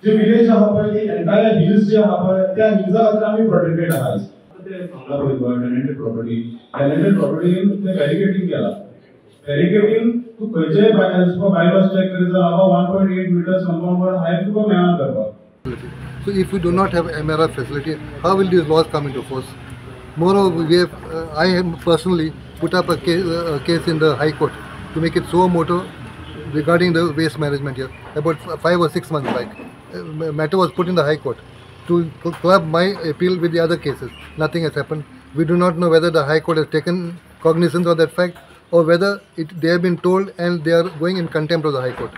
जे village आहा पळय, ती एंटायर हिल्स जे आहा पळय, त्या हिल्सा खातीर आमी प्रोटेक्टेड आहा. ते सांगला पळय तुका, टेनंटेड प्रॉपर्टी, टेनंटेड प्रॉपर्टीन ते बॅरिकेटींग केला. बॅरिकेटींग तूं खंयचेय तुका बायलॉज चॅक करीत जाल्यार 1.8 meters compound wall height तुका मेळना करपाक. So if we do not have MRF facility, how will these laws come into force? Moreover, I have personally put up a case in the High Court to make it suo moto regarding the waste management here about 5 or 6 months back. Matter was put in the High Court to club my appeal with the other cases. Nothing has happened. We do not know whether the High Court has taken cognizance of that fact or whether they have been told and they are going in contempt of the High Court.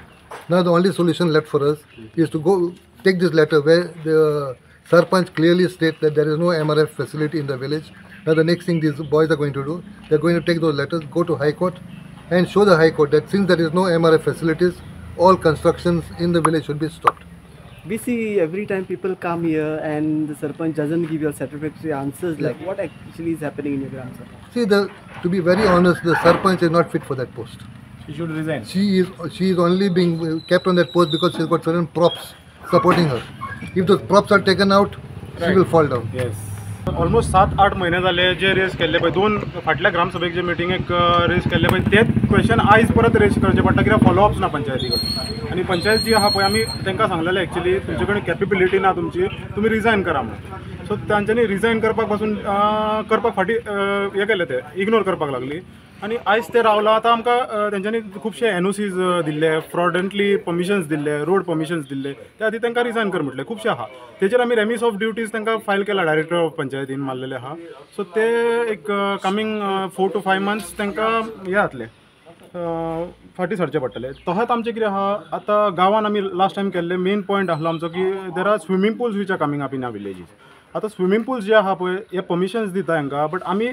Now the only solution left for us is to go take this letter where the Sarpanch clearly states that there is no MRF facility in the village. Now the next thing these boys are going to do, they are going to take those letters, go to High Court and show the High Court that since there is no MRF facilities, all constructions in the village should be stopped. We see every time people come here and the Sarpanch doesn't give you satisfactory answers. Like, what actually is happening in your Gram Sabha? See, to be very honest, the Sarpanch is not fit for that post. She should resign. She is only being kept on that post because she's got certain props supporting her. If those props are taken out, she will fall down. Yes, almost 7-8 म्हयने जाले जे rays केल्ले पळय, दोन फाटल्या ग्रामसभेक जे मिटिंगेक rays केल्ले पळय, तेच question आयज परत रेज करचे पडटा, कित्याक फॉलोअप्स ना पंचायती कडेन. आनी पंचायत जी आहा पळय, आमी तांकां सांगलेलें, एक्चुली तुमचे कडेन कॅपेबिलिटी ना तुमची, तुमी रिजायन करा म्हणून. सो तांच्यांनी रिजायन करपाक पासून करपाक फाटीं हें केलें, ते इग्नोर करपाक लागली आनी आयज ते रावला. आतां आमकां तेंच्यांनी खुबशे एनओसीज दिल्ले, फ्रॉडंटली परमिशन्स दिल्ले, रोड परमिशन्स दिल्ले. त्या खातीर तांकां रिजायन कर म्हटलें. खुबशे आहा, तेजेर आमी रेमिस ऑफ ड्युटीज तांकां फायल केला, डायरेक्टर ऑफ पंचायतीन मारलेले आहा. सो ते एक कमींग 4 टू 5 मंथ्स तांकां हें जातलें, फाटीं सरचें पडटलें. तशेंच आमचें कितें आहा, आतां गांवान आमी लास्ट टायम केल्ले मेन पॉयंट आसलो आमचो की there are swimming pools which are coming up in our villages. आतां स्विमींग पुल्स जे आहा पळय, हे परमिशन्स दिता हांकां, बट आमी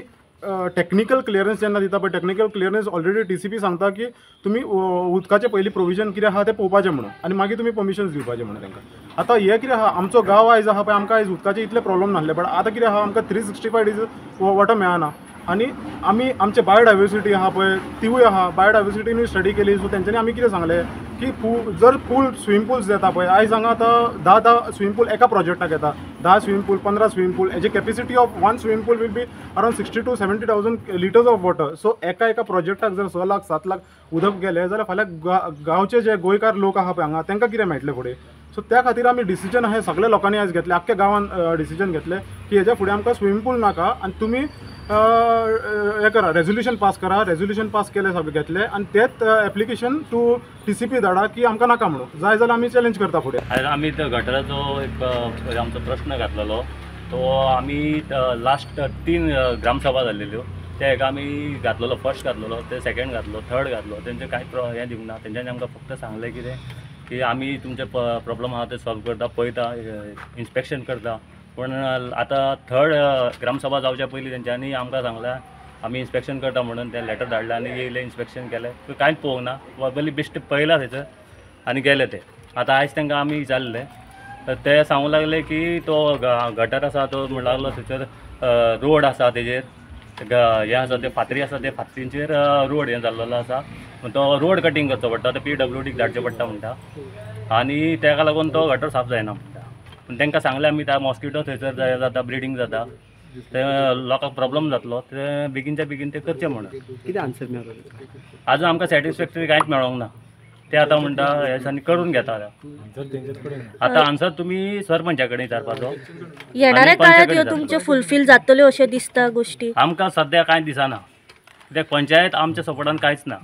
टॅक्निकल क्लियरन्स जेन्ना दिता पळय, technical clearance already TCP सांगता की तुमी उदकाचें पयलीं प्रोविजन कितें आहा तें पळोवपाचें म्हणून आनी मागीर तुमी परमिशन्स दिवपाचें म्हणून तांकां. आतां हें कितें आहा, आमचो गांव आयज आहा पळय, आमकां आयज उदकाचे इतले प्रॉब्लम नासले, बट आतां कितें आहा, आमकां 365 days water मेळना. आनी आमी आमचे बायोडायवर्सिटी आहा पळय, तिवूय आहा. बायोडायवर्सिटीनूय स्टडी केली. सो तेंच्यांनी आमी कितें सांगलें की जर पूल, स्विमींग पुल्स येता पळय, आयज हांगा आतां 10 10 स्विमींग पूल एका प्रोजेक्टाक येता, 10 स्विमींग पूल, 15 स्विमींग पूल. हेजी capacity of one swimming pool will be around 60 to 70,000 litres of water. So एका एका प्रोजेक्टाक जर 6 लाख, 7 लाख उदक गेलें जाल्यार फाल्यां गांवचे जे गोंयकार लोक आहा पळय हांगा, तांकां कितें मेळटलें फुडें? सो त्या खातीर आमी डिसिजन अशें सगळे लोकांनी आयज घेतलें, आख्ख्या गांवान डिसिजन घेतलें की हेज्या फुडें आमकां स्विमींग पूल नाका आनी तुमी हें करा, रेजोल्युशन पास करा. रेजोल्युशन पास केलें, सगळें घेतलें आनी तेच एप्लिकेशन टू टीसीपी धाडा की आमकां नाका म्हणून. जाय जाल्यार आमी चॅलेंज करता फुडें. आयज आमी तो गटराचो एक आमचो प्रश्न घातलेलो, तो आमी लास्ट तीन ग्रामसभा जाल्लेल्यो, त्या हेका आमी घातलेलो. फर्स्ट घातलेलो, ते सेकंड घातलो, थर्ड घातलो. तेंचे कांय हें दिवंक ना. तेंच्यांनी आमकां फक्त सांगलें कितें की आमी तुमचे प्रॉब्लम आहा ते सॉल्व करता, पळयता, इन्स्पेक्शन करता. पूण आतां थर्ड ग्रामसभा जावच्या पयलीं तेंच्यांनी आमकां सांगलां आमी इन्स्पेक्शन करता म्हणून. तें लेटर धाडलें आनी येयलें, इन्स्पेक्शन केलें, कांयच पळोवंक ना. पयलीं बेश्टें पळयलां थंयसर आनी गेले ते. आतां आयज तांकां आमी विचारलें तर ते सांगूंक लागले की तो गटर आसा तो म्हणूंक लागलो थंयसर रोड आसा, तेजेर हें आसा, ते फातरी आसा, ते फातरींचेर रोड हें जाल्लो आसा, तो रोड कटींग करचो पडटा, तो पीडब्ल्यूडीक धाडचें पडटा म्हणटा आनी तेका लागून तो गटर साफ जायना म्हणटा. पूण तांकां सांगलें आमी, त्या मॉस्किटो थंयसर जाता, ब्रिडींग जाता, ते लोकांक प्रॉब्लम जातलो, ते बेगीनच्या बेगीन ते करचें म्हणून. कितें आन्सर मेळ्ळो? आजून आमकां सॅटिस्फॅक्टरी कांयच मेळोंक ना. ते आतां म्हणटा हे दिसांनी करून घेता. आतां आन्सर तुमी सरपंचा कडेन विचारपाचो. येणाऱ्या आनी काळात ह्यो पंचायत तुमच्यो फुलफील जातल्यो अशें दिसता गोश्टी? आमकां सद्या कांय दिसना, कित्याक पंचायत आमच्या सपोर्टान कांयच ना.